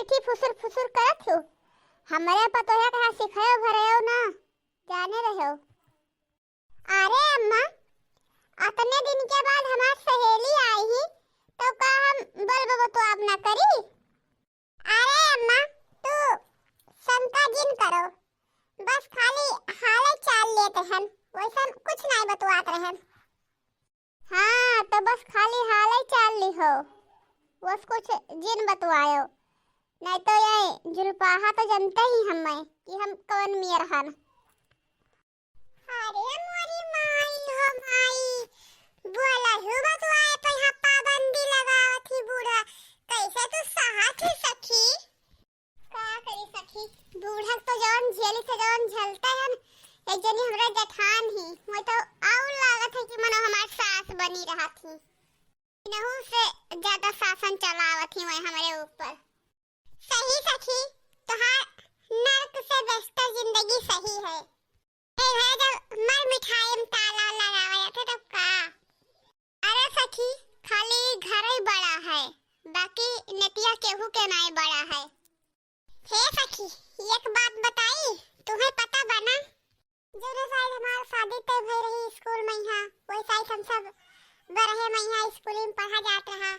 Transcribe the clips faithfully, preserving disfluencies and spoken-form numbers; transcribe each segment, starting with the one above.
थी फुसुर फुसुर करत हो। हमरे पतोहिया के हाथ सिखायो भरयो ना, जाने रहो। अरे अम्मा, अतने दिन के बाद हमार सहेली आई ही, तो का हम बोलबो तो आप ना करी? अरे अम्मा, तू शंका जिन करो, बस खाली हाले चाल लेत रहन, वैसन कुछ नाई बतवात रहन। हाँ, तो बस खाली हाले चाल ली हो, बस कुछ जिन बतवायो, नहीं तो ये जुल्फाहा तो जनते ही हमें कि हम कौन मेर हन। अरे मोरी माई हो माई, बोलहु बतवाए पे यहाँ पाबंदी लगावत ही बूढ़ा, कैसे तू सहत ही सखी? का करी सखी, बूढ़ा तो जौन झेली से जौन झेलते हैं, एक जनी हमरा जेठान ही, वो तो और लागत है कि मनो हमार सास बनी रहत ही, इनहू से ज्यादा शासन चलावत ही वो हमरे ऊपर। सही सखी, तोहार नर्क से बेहतर जिंदगी सही है। ए भैया, जब मर मिठाई में ताला लगावा जाता तब का? अरे सखी, खाली घर ही बड़ा है, बाकी नेतिया केहू के नाई बड़ा है। हे सखी, एक बात बताई, तुम्हें पता बना? जौने साइड हमार शादी तय भई रही स्कूल में यहाँ, वही साइड हम सब बरहे में यहाँ स्कूल में पढ़ा जात रहा।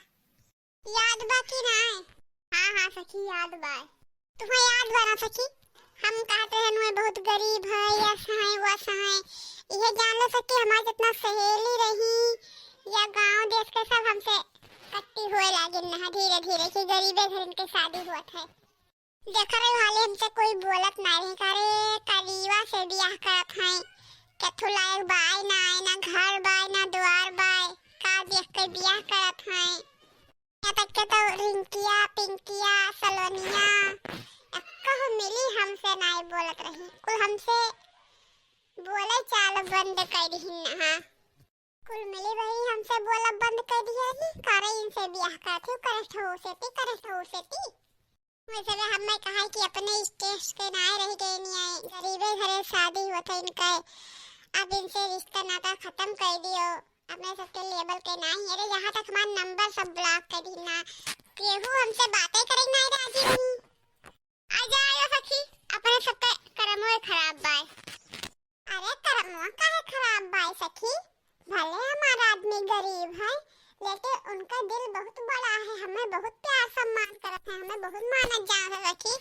याद बा कि नाय? हाँ, हाँ सखी, याद बा। तुम्हें याद बा ना सखी? हम कहत रहन, "वह बहुत गरीब है, यस है, वस है।" इहे जान लो सखी, हमार जितना सहेली रही या गांव देश के, सब हमसे कट्टी होए लागिन ना धीरे धीरे कि गरीबे घर इनके शादी होत है। देखा रही हाली हमसे कोई बोलत ना रही, करे करीबा से बियाह करत हैं, केथू लायक बाय ना, ना घर बाय, ना द्वार बाय, का देख के बियाह करत हैं। यहाँ तक के तो रिंकिया, पिंकिया, सलोनिया, एक्को मिली हमसे नाई बोलत रही, कुल हमसे बोले चाल बंद कर दिहिन ना। कुल मिली बहिनी हमसे बोलब बंद कर दिया ही, करे इनसे बियाह करत हो, करत हो सेती, करत हो सेती। वैसे भी हमें कहा कि अपने स्टेज के नाय रह गए नहीं आए, गरीबे घरे शादी होत है इनका, अब इनसे रिश्ता नाता खत्म कर दियो, अपने सबके लेवल के नाय। अरे यहाँ तक हमारा नंबर सब ब्लॉक कर दी ना, केहू हमसे बातें करे नाय राजी रही। आ जाओ सखी, अपने सबके करमो खराब बाय। अरे करमवा काहे खराब बाय सखी? भले हमार आदमी गरीब है, लेकिन उनका दिल बहुत बड़ा है, हमें बहुत प्यार सम्मान करत है, हमें बहुत मानत जानत है सखी,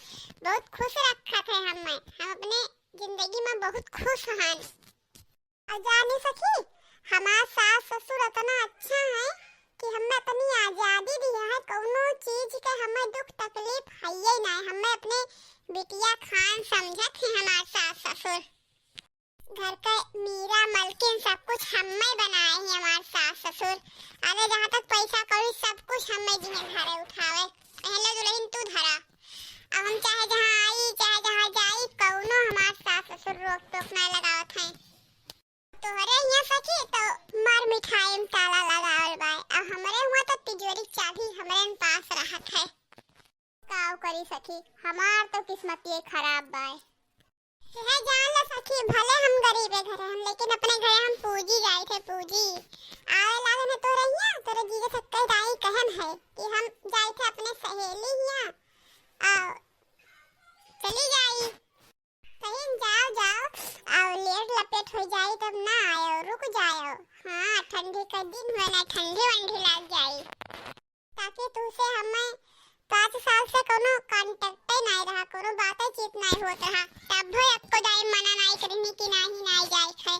बहुत खुश रखत है हमें। हम अपने जिंदगी में बहुत खुश हन। और जानी सखी, हमार सास ससुर इतना अच्छा है कि हमें इतनी आजादी दिया है, कौनो चीज के हमें दुख तकलीफ है ही ना, हमें अपने बिटिया खान समझत है हमार सास ससुर। घर के मीरा मलकिन सब कुछ हम्मे बनाए ही हमार सास ससुर। अरे जहाँ तक पैसा कौड़ी सब कुछ हम्मे दिहे घरे उठावे। पहले दुल्हन तू धरा। अब हम चाहे जहाँ आई, चाहे जहाँ जाई, कौनो हमार सास ससुर रोक टोक ना लगावत हैं। तोहरे यहाँ सखी तो मार मिठाई में ताला लगावल बा। अब हमरे हुआ तो तिजोरी के चाबी हमरे पास रहत है। काव करी सखी, हमार तो किस्मतिये खराब बाय। हे जान ले सखी, भले हम गरीबे घरे हन, लेकिन अपने घरे हम पूजी जाए थे, पूजी। आवे लागे ने तोरे हिया, तोरे जीजा सक्के दाई कहन है कि हम जाए थे अपने सहेली हिया, आ चली जाई। कहीं जाओ, जाओ, आ लेट लपेट हो जाई तब ना आयो, रुक जाओ। हाँ, ठंडी का दिन हुआ ना, ठंडी वंडी लग जाई। ताकि तुमसे हमें पाँच साल से कोनो contact ही नाई रहा, कोनो बातचीत नाई होत रहा, तब भी एक्को दाई मना नाई करिनी कि नाही, नाई जाए है।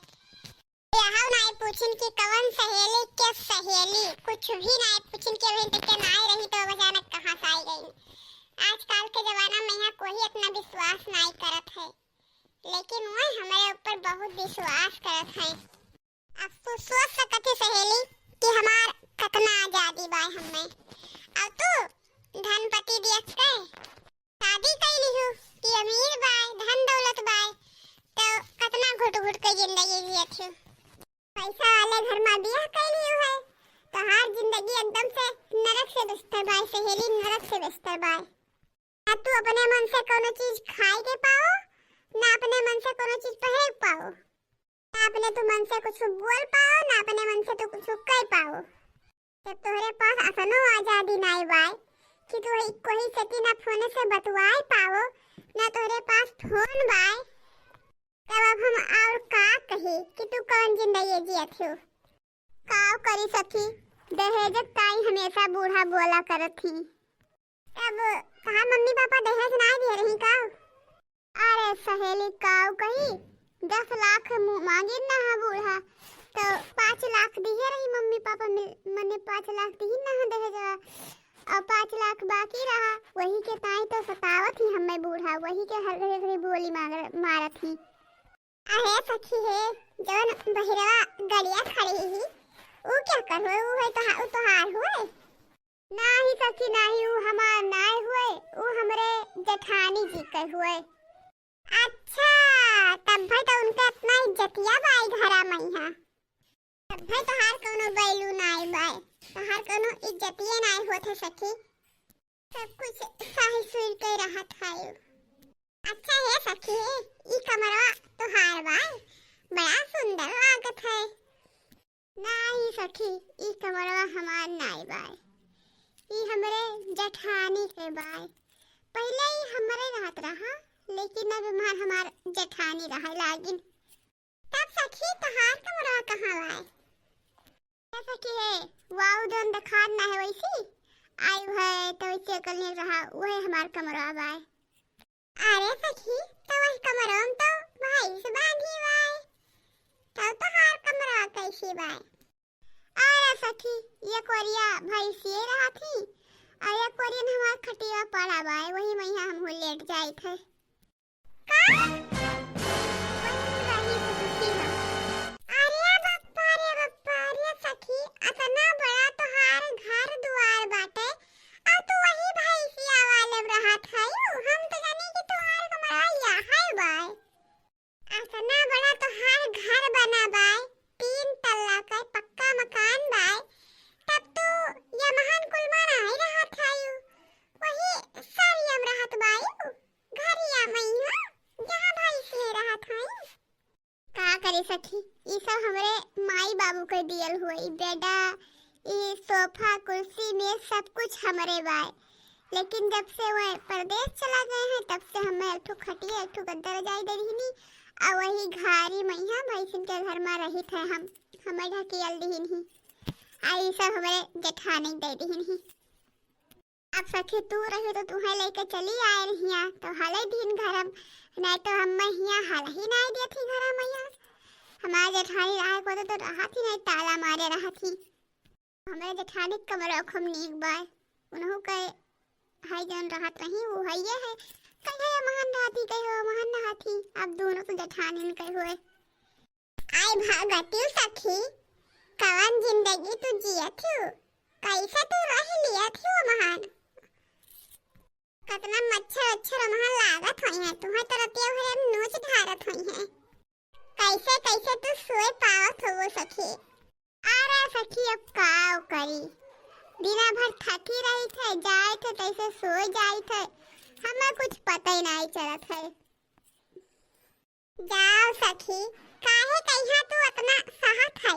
यहू नाई पूछिन कि कवन सहेली के सहेली, कुछ भी नाई पूछिन कि अभी तक के नाई रही तो अब अचानक कहाँ से आई गई। आजकल के जमाना में यहाँ कोई इतना विश्वास नाई करत है, लेकिन वह हमारे ऊपर बहुत विश्वास करत है। अब तू सोच सकत है सहेली कि हमार कतना आजादी बाय हमें। अब तू धनपति देख के शादी कई लिहू कि अमीर बाय, धन दौलत बाय, तो कतना घुट घुट के जिंदगी जियत हूँ। पैसा वाले घर में बियाह कई लिहू है, तो हर जिंदगी एकदम से नरक से बेहतर बाय सहेली, नरक से बेहतर बाय। ना तू अपने मन से कोनो चीज खाए के पाओ, ना अपने मन से कोनो चीज पहन पाओ, ना अपने तू मन से कुछ बोल पाओ, ना अपने मन से तू कुछ कह पाओ। जब तोहरे पास असनो आजादी नाई बाय, कि तू ही कोई से ना फोन से बतुआए पाओ, ना तोहरे पास फोन बाय। तब अब हम और का कही कि तू कौन जिंदगी जियत हो? काव करी सखी, दहेज ताई हमेशा बूढ़ा बोला करत ही। तब तहार मम्मी पापा दहेज ना दिए रही का? अरे सहेली, काव कही, दस लाख मु-, मांगिन ना हा बूढ़ा, तो पाँच लाख दिए रही मम्मी पापा मिल, मने पाँच लाख दिहिन ना हा दहेजवा। और पाँच लाख बाकी रहा, वही के ताई तो सतावत ही हमें बूढ़ा, वही के हर घड़ी घड़ी बोली मार, मारत ही। अहे सखी हे, जौन बहिरवा गड़िया खड़ी ही, ऊ क्या कर हुए? ऊ है तोहा-, ऊ तोहार हुए? नाही सखी नाही, ऊ हमार नाय हुए, ऊ हमरे जेठानी जी के हुए। अच्छा, तब भाई तो उनका इतना इज्जतिया बाई घरा मइहा। तब भाई तोहार कौनो value नाय बाय, तोहार कौनो इज्जतिये नाय होत है सखी। सब कुछ सही सुन के रहत है। अच्छा हे सखी, ई कमरवा तोहार बाय, बड़ा सुंदर लागत है। नाही सखी, ई कमरवा हमार नाय बाय, ई हमरे जेठानी के बाय। पहिले ई हमरे रहत रहा, लेकिन अब हमार, हमार जेठानी रहे लागिन। तब सखी, तोहार कमरवा कहाँ बाय? ए सखी हे, वाऊ जौन देखात ना है वैसी, आई है तो वैसे अकल नहीं रहा, वही हमार कमरवा बाय। अरे सखी, तो वही कमरवा में तो भैंस बांधी बाय, तब तोहार कमरवा कैसी बाय? अरे सखी, ये कोरिया भैंसिए रहत ही, और ये कोरियन हमार खटिया पड़ा बाय, वही मइहा हमहू लेट जाइत है। का? वही रही तो दुखी हम। अरे बप्पा रे बप्पा रे सखी, अतना बड़ा तोहार घर दुआर बाटे, और तू वही भैंसिया वाले में रहत है। हम तो जानी कि तोहार कमरा यहाँ है बाय। अतना बड़ा तोहार घर बना बाय, तीन तल्ला का पक्का मकान बाय, तब तू यमहन कुल मा नाहीं रहत हायु, वही सरिया में रहत बायु, घरिया मइहा, जहाँ भैंस ले रहत हाई। का करे सखी, ई सब हमरे माई बाबू के दियल हुई, बेडा, ई सोफा, कुर्सी, मेज सब कुछ हमरे बाय। लेकिन जब से वह परदेस चला गए हैं, तब से हमें एक ठो खटिया, एक ठो गद्दा रजाई दे रही नी। आ वही घारी मइहा भैंसिन के घर मा रहित है हम, हमें ढकेल दिहिन ही। आ ई सब हमरे जेठानी दे दिहिन ही। अब सखी तू रही तो तुहें लेके चली आए रहिया, तो हले दिन घर हम, नहीं तो हम हिया हल ही नहीं देती घर मइया। हमारे जेठानी रहे को तो, तो रहत ही नहीं, ताला मारे रहत ही। हमरे जेठानी के कमरा खूब नीक बाय, उनहु के है जौन रहत रही, वो है ये है। कहे महन रहती, कहे वो महन रहती, अब दोनों तो जेठानी के हुए। आई भागतिउ सखी, कवन जिंदगी तू जियत हू, कैसे तू रह लियत हू महन? कतना मच्छर अच्छर महन लागत होई है, तुम्हें तो रतिया भर नोच ढारत होई है। कैसे कैसे तू सोए पावत हो वो सखी? अरे सखी, अब का करी, दिना भर थकी रही थे, जाए थे तैसे सोए जाए थे, हमें कुछ पता ही नहीं चलत है। जाओ सखी, काहे कहिया तू अतना सहत है?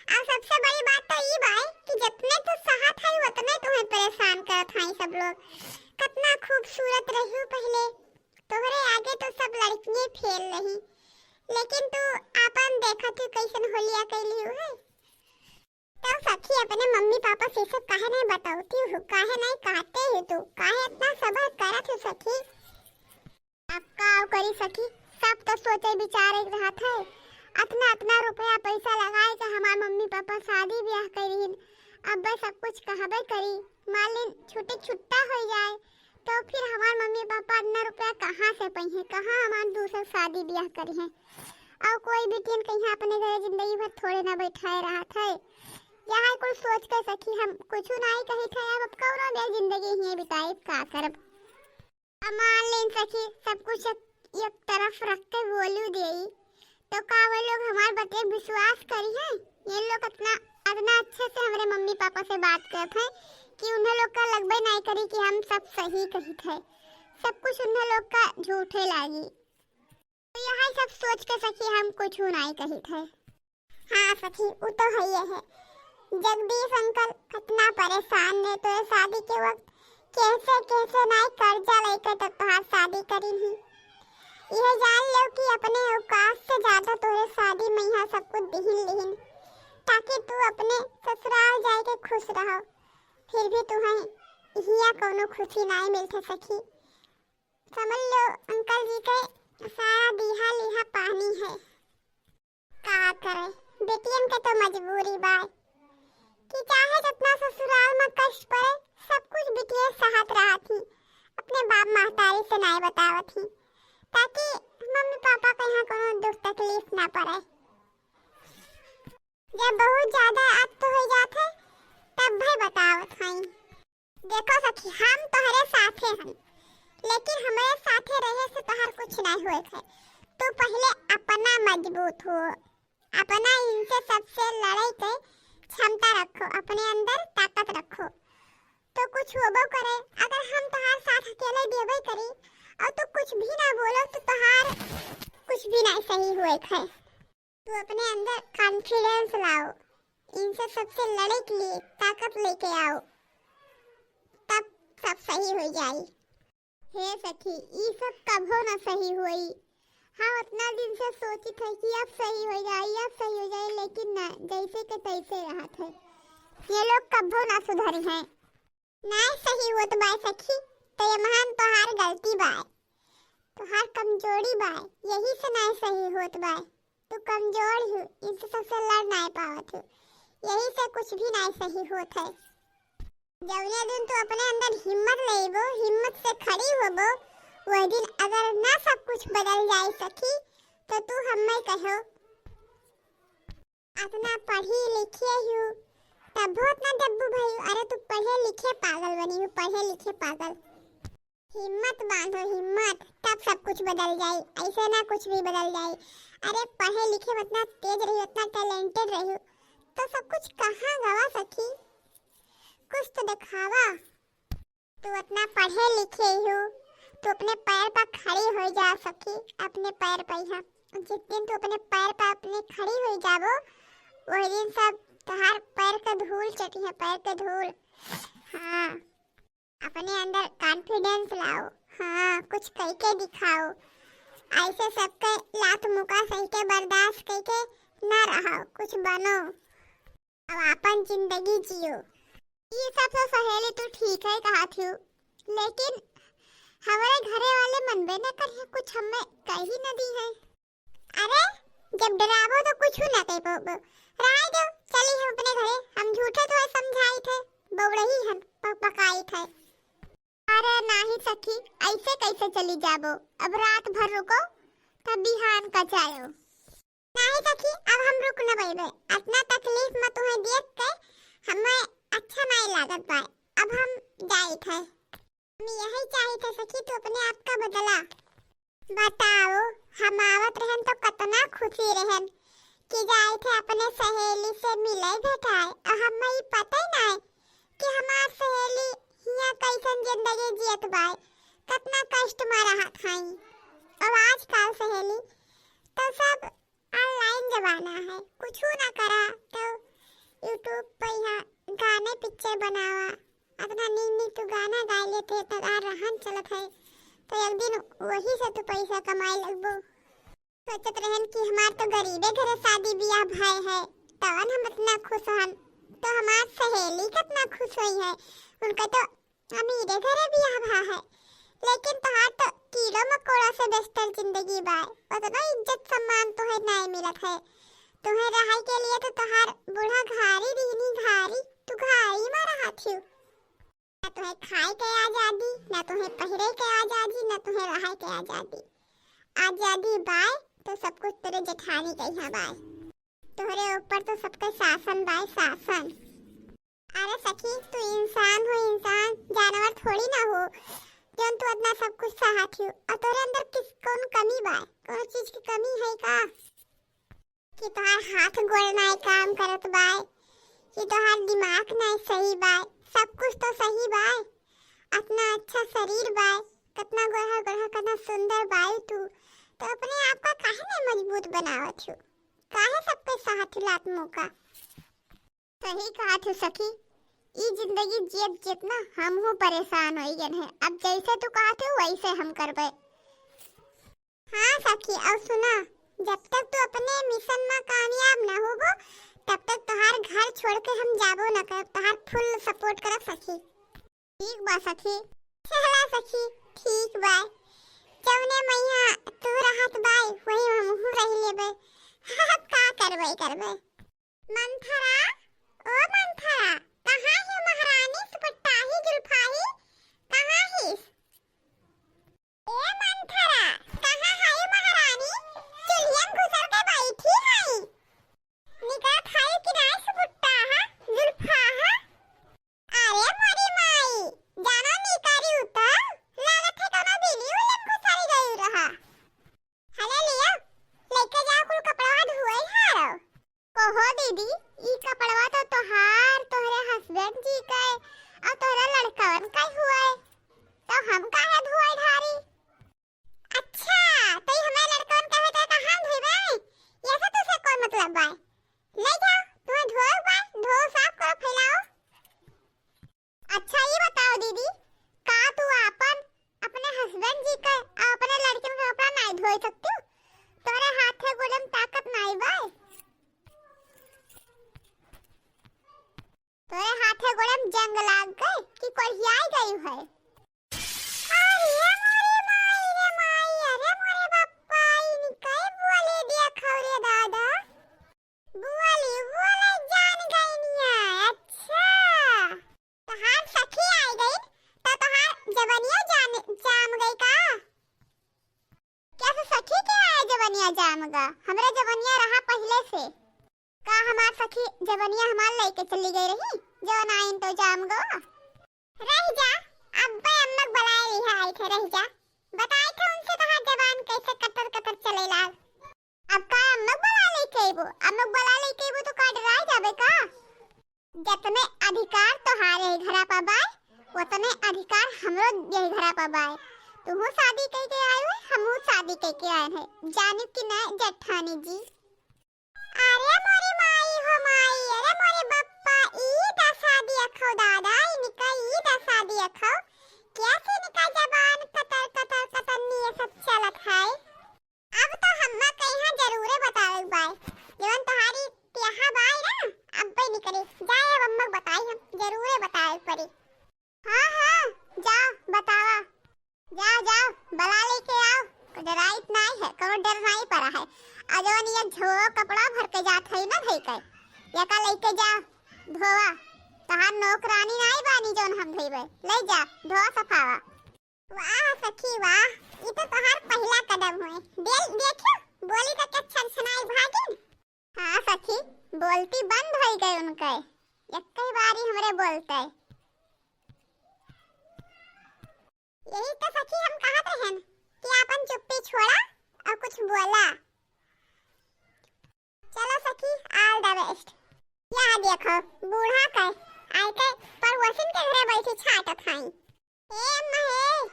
और सबसे बड़ी बात तो ई बाय कि जितने तू सहत है, उतने तुम्हें परेशान करत हैं सब लोग। कितना खूबसूरत रही पहले, तोहरे आगे तो सब लड़कियां फेल रही, लेकिन तू आपन देखत हू कैसन होलिया कैली है। तो सखी, अपने मम्मी पापा से सब काहे नहीं बतावती हो, काहे नहीं कहते हो तू, काहे इतना सबर करत हो सखी? अब का करी सखी, सब तो सोचे विचारे के रहत है। अतना अतना रुपया पैसा लगाए के हमार मम्मी पापा शादी ब्याह करिन, अब सब कुछ कहबे करी, मान लीन छुट्टी छुट्टा हो जाए, तो फिर हमार मम्मी पापा इतना रुपया कहाँ से पइहें, कहाँ हमार दूसर शादी ब्याह करिहें? और कोई बिटियन कहीं अपने घरे जिंदगी भर थोड़े ना बैठाए रहत है। यहाँ कुल सोच के सखी हम कुछ नहीं कही थे, अब, अब कौनो भी जिंदगी ही बिताए, का करब? अब मान लेन सखी, सब कुछ एक, एक तरफ रख के बोलू देई, तो का वो लोग हमार बतिया विश्वास करी हैं? ये लोग इतना, इतना अच्छे से हमरे मम्मी पापा से बात करत हैं कि उन्हें लोग का लगबे नहीं करी कि हम सब सही कहित है, सब कुछ उन्हें लोग का झूठे लागी। तो यही सब सोच के सखी हम कुछ नहीं कहित है। हाँ सखी, उ तो हइये है। जगदीश अंकल कितना परेशान रहे तो ये शादी के वक्त, कैसे कैसे नाई कर्जा लेके तब तोहार शादी करिन ही। यह जान लो कि अपने औकात से ज्यादा तोहरे शादी में यहाँ सब कुछ दिहिन लिहिन, ताकि तू अपने ससुराल जाए के खुश रहो। फिर भी तुम्हें हिया कौनो खुशी नाई मिलते सखी। समझ लो, अंकल जी के सारा दिहा लिहा पानी है। का करे, बेटियन के तो मजबूरी बाय कि चाहे जितना ससुराल में कष्ट पड़े, सब कुछ बिटिया सहत रहत ही, अपने बाप महतारी से नाय बतावत ही, ताकि मम्मी पापा के यहाँ कोनो दुख तकलीफ ना पड़े। जब बहुत ज्यादा अत हो जात है, तब भी बतावत हई। देखो सखी, हम तोहरे साथे हन, लेकिन हमरे साथे रहे से तोहार कुछ नाय होए है। तू पहले अपना मजबूत हो, अपना इनसे सबसे लड़ाई के क्षमता रखो, अपने अंदर ताकत रखो, तो कुछ होबो करे। अगर हम तोहार साथ अकेले देबे करी और तू कुछ भी ना बोलो, तो तोहार कुछ भी ना सही होए है। तू अपने अंदर confidence लाओ, इनसे सबसे लड़े के लिए ताकत लेके आओ, तब सब सही हो जाई। हे सखी, ई सब कभो ना सही होई। हम उतना दिन से सोचित है कि अब सही हो जाई, अब सही हो जाई, लेकिन ना, जैसे के तैसे रहत है। ये लोग कभो ना सुधरी हैं। नाय सही होत बाय सखी, तो ये महान तोहार गलती बाय, तोहार कमजोरी बाय, यही से नाय सही होत बाय। तू कमजोर हो, इनसे सबसे लड़ नाय पावत हो, यही से कुछ भी नाय सही होत है। जौने दिन तू अपने अंदर हिम्मत लेबो, हिम्मत से खड़ी होबो, वह दिन अगर ना सब कुछ बदल जाए सखी, तो तू हमें कहो। अतना पढ़ी लिखे हूँ, तब बहुत ना डब्बू भाई। अरे तू पढ़े लिखे पागल बनी हूँ, पढ़े लिखे पागल। हिम्मत बांधो हिम्मत, तब सब कुछ बदल जाई, ऐसे ना कुछ भी बदल जाई। अरे पढ़े लिखे में इतना तेज रही, इतना talented रही, तो सब कुछ कहाँ गवा सखी? कुछ तो दिखावा। तू इतना पढ़े लिखे हो, तू अपने पैर पर खड़ी हो जा सखी, अपने पैर पर यहाँ। जिस दिन तू अपने पैर पर अपने खड़ी हो जाबो, वही दिन सब तोहार पैर के धूल चटी है, पैर के धूल। हाँ, अपने अंदर confidence लाओ। हाँ, कुछ करके दिखाओ। ऐसे सबके लात मुका सही के बर्दाश्त करके ना रहो, कुछ बनो। अब आपन जिंदगी जियो। ये सब तो सहेली तू ठीक है कहा थी, लेकिन हमारे घरे वाले मनबे न करिए, कुछ हमें कही न दी है। अरे, जब डराबो तो कुछ ना कह पाबो। राय दो, चली हम अपने घरे, हम झूठे तो समझाई थे, बौड़ही हम प-, पकाई थे। अरे नाही सखी, ऐसे कैसे चली जाबो? अब रात भर रुको, तब बिहान का जायो। नाही सखी, अब हम रुक न पइबे। अतना तकलीफ में तुहें देख के हमें अच्छा नाय लागत बा। अब हम जाइत है। हम यही चाहित है सखी, तू अपने आप का बदला। बताओ, हम आवत रहन तो कतना खुशी रहन कि जाइत है अपने सहेली से मिले भेटाए, और हमें ई पता ही नाय कि हमार सहेली हियां कैसन जिंदगी जियत बाय, कतना कष्ट में रहत हई। अब आजकल सहेली तो सब online जमाना है, कुछ ना करा तो YouTube पे यहाँ गाने picture बनावा, अतना नीक नीक तू गाना गाय लेते है, तोहार रहन चलत है, तो एक दिन वही से तू पैसा कमाए लगबो। सोचत रहन कि हमार तो गरीबे घरे शादी बियाह भय है, तवन हम इतना खुश हन, तो हमार सहेली कितना खुश होई है, उनका तो अमीरे घरे बियाह भा है, लेकिन तोहार तो कीड़ो मकोड़ा से बेस्तर जिंदगी बाय, उतना इज्जत सम्मान तोहे नाय मिलत है। तोहे रहाई के लिए तो तोहार बूढ़ा घारी दीनी घारी, तू घारी में रहत हियो। ना तोहे खाए के आजादी, ना तोहे पहिरे के आजादी, ना तोहे रहाए के आजादी। आजादी बाय तो सब कुछ तोरे जेठानी के यहाँ बाय। तोहरे ऊपर तो सबके शासन बाय, शासन। अरे सखी, तू इंसान हो इंसान, जानवर थोड़ी ना हो, जौन तू इतना सब कुछ सहत हो। और तोरे अंदर किस, कौन कमी बाय? कौन चीज की कमी है का? कि तोहार हाथ गोड़ नाय काम करत बाय, कि तोहार दिमाग नाय सही बाय, सब कुछ तो सही बाय, अतना अच्छा शरीर बाय, कतना गोरहा गोरहा, कतना सुंदर बाय तू, तो अपने आप का काहे नाय मजबूत बनावत हो? काहे सबके साथ लात मुका? सही कहत हो सखी, ई जिंदगी जियत जियत ना हमहू परेशान होइ गए हैं। अब जैसे तू कहत हो वैसे हम करबे। हाँ सखी, और सुना, जब तक तू अपने मिशन में कामयाब ना होबो, तब तक तोहार घर छोड़ के हम जाबो ना करब, तोहार full support करब सखी। ठीक बा सखी। चला सखी, ठीक बा, जौने मइहाँ तू रहत बाय, वही हमहू रह लेबे। अब का करबे, करबे। मंथरा, ओ मंथरा, कहाँ है महारानी सुपट्टाही जुल्फाही, कहाँ हिस? ए मंथरा, कहाँ है महारानी? चुल्हियन घुसर के बैठी है। निकलत है कि नाय सुपट्टाहा, जुल्फाहा? अरे मोरी माई, जानो निकरी उतर, लागत है कोनो बिल्ली उल्ली में घुसरी गई रहा। हले लिया, लेके जाओ कुल कपड़ा धोए हारो। कहो दीदी, ई कपड़वा तो तोहार, तोहरे husband जी के और तोहरे लड़कवन के हुए, तो हम काहे धोए ढारी? अच्छा, तो ई हमारे लड़कवन के हुए तो हम धोइबे? ये से तुसे कोई मतलब बा? ले जाओ, तुम्हें धोए बा, धो साफ करो, फैलाओ। अच्छा, ई बताओ दीदी, का तू आपन, अपने husband जी के और अपने लड़कन के कपड़ा नाई धोए सकती हो? तोरे हाथे गोड़े में ताकत नाई बा? तोरे हाथे गोड़े में जंग लाग गए कि कोढ़ियाई गई है? अरे मोरे माई रे माई, अरे मोरे बप्पा, इनके बोले देखो रे दादा। बोली, बोले जान गईनिया। अच्छा, तोहार सखी आई गई, तो तोहार जबनिया जान, जाम गई का? क्या से सखी के आए जबनिया जाम गा? हमरे जबनिया रहा पहले से। का हमार सखी जबनिया हमार लेके चली गई रही, जवन आइन तो जाम गवा? रह जा, अब्बे अम्मक बुलाए लिहा आई थे, रह जा। बताए थे उनसे तोहार जबान कैसे कतर कतर चले लाग। अब का अम्मक बुला लेके अइबो? अम्मक बुला लेके अइबो तो का डराए जाबे का? जतने अधिकार तोहार यही घरा पर बाय, उतने अधिकार हमरो यही घरा पर बाय। तुहू शादी कइके आए हो, हमहू शादी कइके आए हैं। जानिब कि ना जेठानी जी? अरे मोरी माई हो माई, अरे मोरे बप्पा, ई दशा दियखो दादा, इनका ई दशा दियखो। कैसे इनका जबान कतर कतर कतर निये सब चलत है? अब तो हम्मा कहिया जरूरे बतावे बाय, जवन तोहारी प्याहा बाय ना, अब्बे निकरे। जाए अब अम्मा बताई हम, जरूरे बतावे पड़ी। हाँ, हाँ, जाओ, बतावा। जाओ, जाओ, बला लेके आओ। कोई डराइत नाई है, कोनो डर नाई पड़ा है। आ जवन ये झोरो कपड़ा भर के जात है ना धई के, यका लेके जा, धोवा। तहार नौकरानी नाई बानी जौन हम धोइबे। ले जा, धोवा सफावा। वाह सखी वाह, ई तो तोहार पहिला कदम होए। दे-, देखियो, बोली तो के छनछनाई भागिन। हाँ सखी, बोलती बंद होई गए उनके, एक्के बारी हमरे बोलते। यही तो सखी हम कहत रहन कि आपन चुप्पी छोड़ा और कुछ बोला। चलो सखी, all the best। या देखो, बूढ़ा के आइके पड़ोसिन के घरे बैठी छाटत हई। ए अम्मा हे,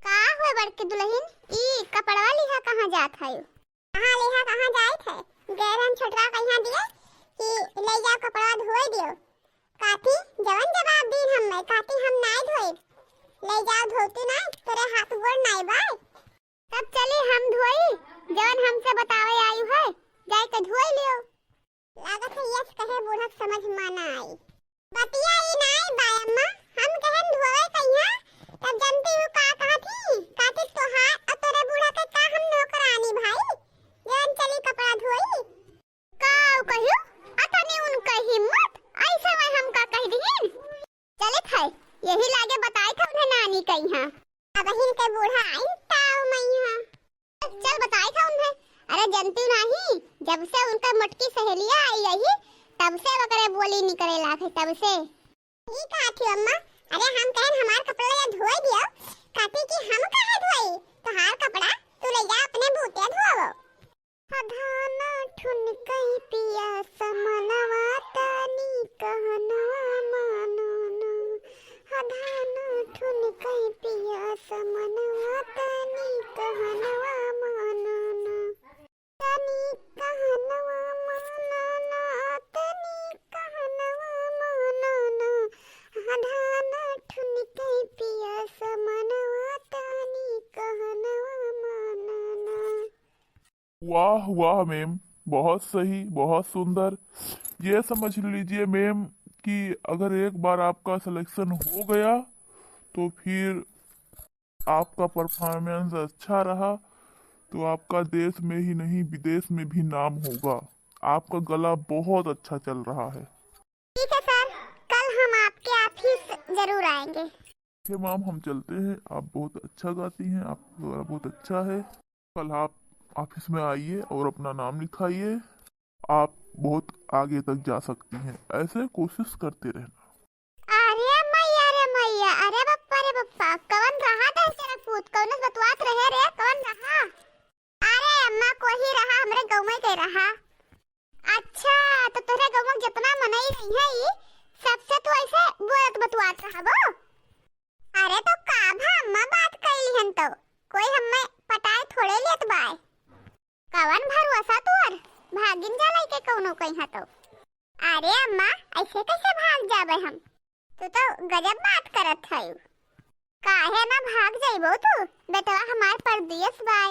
का हुए बड़की दुलहिन, ई कपड़वा लिहा कहाँ जात हयू? कहाँ लिहा, कहाँ जाइत है? गए रहन छोटका कहिया दिए कि ले जाओ कपड़वा धोए दियो। काथी जवन जवाब दीन हम्मे, काथी हम नाय धोइब। ले जाओ धोती नाय, तोरे हाथ गोड़ नाय बाय। तब चली हम धोई, जवन हमसे बतावे आयु है, जाए के धोई लियो। लागत है यस कहे बूढ़क समझ मा ना आई। बतिया ई नाय बा अम्मा, हम कहन धोवे कहिया, तब जनती हूँ का कहत ही, कातिक तोहार और तोरे बूढ़ा के का हम नौकरानी भाई, जवन चली कपड़ा धोई। का कहियो, अतनी उनका हिम्मत, ऐसे में हम का कह दिहिन? चलित है, यही लागे बताई था उन्हें नानी कहिया। अब हिन के बूढ़ा आइन ताऊ मैया। चल बताई था उन्हें। अरे जनती नाही, जब से उनका मोटकी सहेलिया आई यही, तब से ओकरे बोली निकरे लागे, तब से। ई का थी अम्मा? अरे हम कहन हमार कपड़ा ले धोए दियो, काती कि हम काहे धोई? तोहार कपड़ा तू ले जा अपने बूते धोवो। हधाना ठुनकई पिया समनवा तनी कहनवा मानो ना। हधाना ठुनकई पिया समनवा तनी कहनवा मानो ना। तनी कहनवा मानो ना, तनी कहनवा मानो ना। वाह, वाह मैम, बहुत सही, बहुत सुंदर। ये समझ लीजिए मैम कि अगर एक बार आपका सिलेक्शन हो गया तो फिर आपका परफॉर्मेंस अच्छा रहा तो आपका देश में ही नहीं, विदेश में भी नाम होगा। आपका गला बहुत अच्छा चल रहा है। ठीक है सर, कल हम आपके ऑफिस जरूर आएंगे। ठीक है मैम, हम चलते हैं। आप बहुत अच्छा गाती हैं, आपका गला बहुत अच्छा है। कल आप ऑफिस में आइए और अपना नाम लिखाइए। आप बहुत आगे तक जा सकती हैं, ऐसे कोशिश करते रहना। अरे मैया रे मैया, अरे बप्पा रे बप्पा, कवन रहा दस जरा पूत, कौन बतुआत रहे रे, कवन रहा? अरे अम्मा, कोही रहा, हमरे गाँव में के रहा। अच्छा, तो तोहरे गाँव में जितना मनई रही है, ई सबसे तू ऐसे बोलत बतुआत रहबो? अरे तो का भा अम्मा, बात कैली हन तो कोई हमें पटाए थोड़े लेत बाय। कवन भरोसा तोर, भागिन जा लइके कौनो कहीं तो। अरे अम्मा, ऐसे कैसे भाग जाबे हम? तू तो गजब बात करत हयू। काहे ना भाग जाइबो तू? बेटवा हमार परदेस बाय,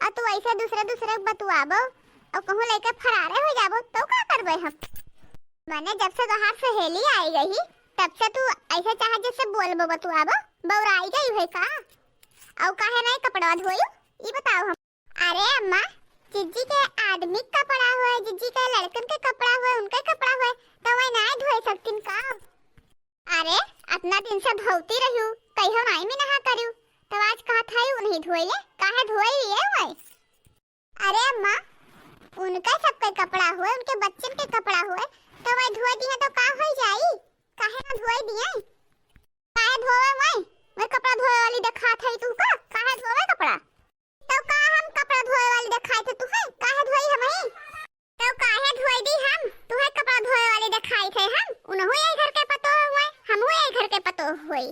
और तू ऐसे दूसरे दूसरे के बतुआबो, और कहूँ लइके फरारे हो जाबो, तो का करबे हम? मने जब से तोहार सहेली आई गई, तब से तू ऐसे चाहे जैसे बोलबो बतुआबो, बौराई गई है का? और काहे नहीं कपड़वा धोयू, ई बताओ हम। अरे अम्मा, जिज्जी के आदमी के कपड़ा होए, जिज्जी के लड़कन के कपड़ा होए, उनके कपड़ा होए, तो वही नाय धोए सकतीन का? अरे, अतना दिन से धोती रहू, कहियो नाई में नहा करू, तो आज कहत है उ नहीं धोए ले, काहे धोए लिए वही? अरे अम्मा, उनके सबके कपड़ा होए, उनके बच्चन के कपड़ा होए, तो वही धोए दिए तो का हो जाई? काहे ना धोए दिए? काहे धोवे वही? वही कपड़ा धोए वाली देखात है तू का? काहे धोवे कपड़ा? तो का हम कपड़ा धोए वाली देखाई थे तुहे? काहे धोई हम ही? तो काहे धोई दी हम? तुहे कपड़ा धोए वाली देखाई थे हम? उनहु यही घर के पतोह हुए, हमहु यही घर के पतोह हुए।